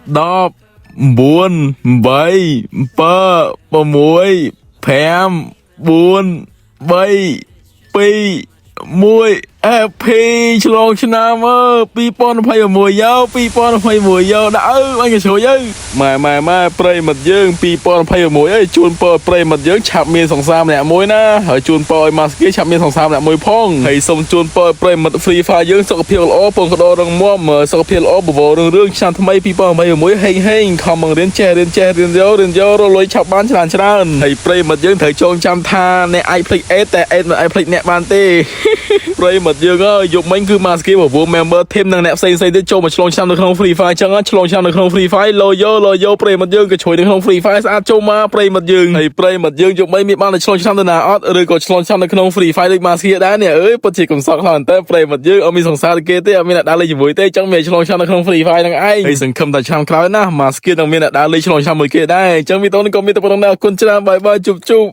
10 9 8 7 6 5 4 3 2 1 Happy ឆ្លងឆ្នាំអើ2026យោ2026យោដាក់អើអញក៏ជួយអើម៉ែម៉ែម៉ែប្រិយមិត្តយើង2026អើយជូនពរប្រិយមិត្តយើងឆាប់មានសង្សារម្នាក់មួយណាហើយជូនពរឲ្យម៉ាស្គីឆាប់មានសង្សារម្នាក់មួយផងហើយសូមជូនពរប្រិយមិត្ត Free Fire យើងសុខភាពល្អពងកដោរឹងមាំសុខភាពល្អបវររឿងរឿងឆ្នាំថ្មី2026ហេងហេងខំបង្រៀនចេះរៀនចេះរៀនយករៀនយករលុយឆាប់បានច្រើនច្រើនហើយប្រិយមិត្តយើងត្រូវចងចាំថាអ្នកអាចភ្លេចអេតតែអេតមិនអាចភ្លេចអ្នកបានទេ ប្រិយមិត្តយើងអើយយប់មិញគឺម៉ាស្គីបវ member team និងអ្នកផ្សេងៗទៀតចូលមកឆ្លងឆ្នាំនៅក្នុង Free Fire ចឹងឆ្លងឆ្នាំនៅក្នុង Free Fire លោយោលោយោប្រិយមិត្តយើងក៏ជួយនៅក្នុង Free Fire ស្អាតចូលមកប្រិយមិត្តយើងហើយប្រិយមិត្តយើងយប់មិញមានបានទៅឆ្លងឆ្នាំទៅណាអត់ឬក៏ឆ្លងឆ្នាំនៅក្នុង Free Fire ដូចម៉ាស្គីដែរនេះអើយពិតជាកំសត់ខ្លាំងតែប្រិយមិត្តយើងអត់មានសង្សារគេទេអត់មានអ្នកដើរលេងជាមួយទេចឹងមានឆ្លងឆ្នាំនៅក្នុង Free Fire ហ្នឹងឯងហើយសង្ឃឹមថាឆ្នាំក្រោយណាម៉ាស្គីនឹងមានអ្នកដើរលេងឆ្លងឆ្នាំមួយគេដែរចឹងវីដេអូនេះក៏មានតែប៉ុណ្្នឹងដែរអរគុណច្រើន bye bye ជប់ជប់។